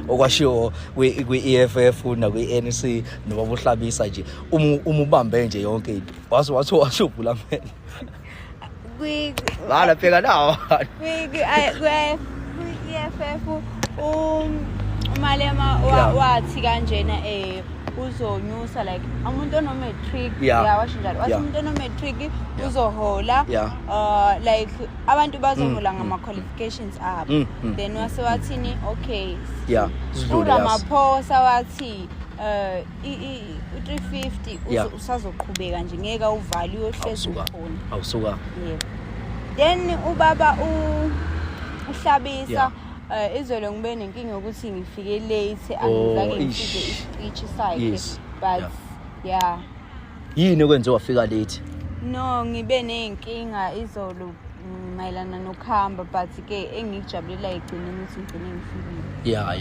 Okwashiwo kwi-EFF nakwi-ANC nobaba uHlabisa nje, uma ubambe nje yonke into, wathi wathi wasuvula amehlo. Bhala, bheka nawo. Kwi-EFF uMalema wathi kanjena uzonyusa like umuntu ono-matric. Yeah, washo njalo, wathi umuntu ono-matric uzohola, like abantu bazohola ngama-qualifications abo. Then wase wathini? Okay. Yeah, sidlule, yazi. URamaphosa wathi u-350 usazoqhubeka nje, ngeke awuvale, uyohlezi Awusuka. ukhona. Awusuka. Yebo. Then ubaba uHlabisa, izolo ngibe nenkinga yokuthi ngifike late, angizange ngifike ispeech sakhe, but yeah. Yini okwenze wafika late? No, ngibe ney'nkinga izolo mayelana nokuhamba, but ke engikujabulela egcineni ukuthi ngigcine ngifikile. Yeah.